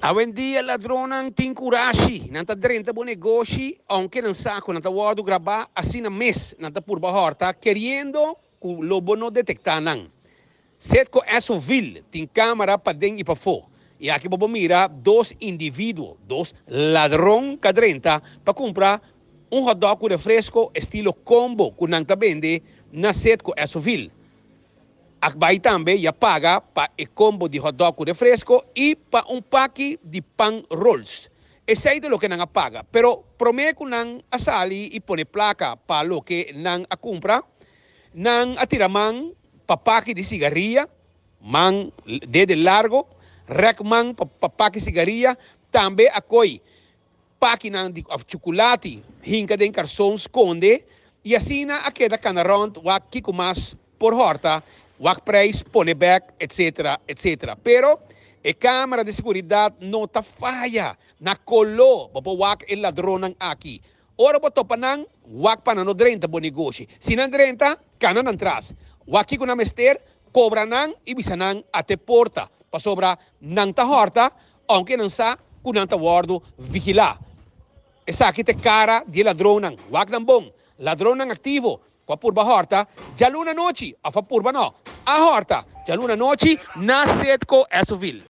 Awendia ladronnan tin kurashi, nan ta drenta bo negoshi ounke nan sa ku nan ta wòrdu grabá, asina mes nan ta purba hòrta keriendo ku lo bo no detektá nan. Setco Essoville tin kámara paden i pafó i aki bo por mira dos individuo, dos ladron ka drenta pa kumpra un hotdog ku refresko estilo combo ku nan ta bende na Setco Essoville. A bai tambe i a paga pa e combo di hotdog ku refresko i pa un paki di pan rolls. Esei ta loke nan a paga, pero promé ku nan a sali i pone plaka pa loke nan a kumpra, nan a tira man pa paki di sigaria, man dede largo, rèk man pa paki sigaria, tambe a koi pakinan di of chukulati hinka den karson skonde i asina a keda kana rònt wak kiko mas por hòrta, wak preis pone bèk etc. Etc. Pero e kamera di seguridat no ta faya na koló bo por wak e ladronnan aki. Ora bo topa nan, wak pa nan no drenta bo negoshi. Si nan drenta, kana nan tras. Wak kiko nan mester, kobra nan i bisa nan ate porta pasobra nan ta hòrta Ounke nan sa ku nan ta wòrdu vigilá. Esaki ta e kara di e ladronnan. Wak nan bon. Ladronnan aktivo ku a purba hòrta djaluna anochi, òf a purba nò, a hòrta djaluna anochi na Setco Essoville.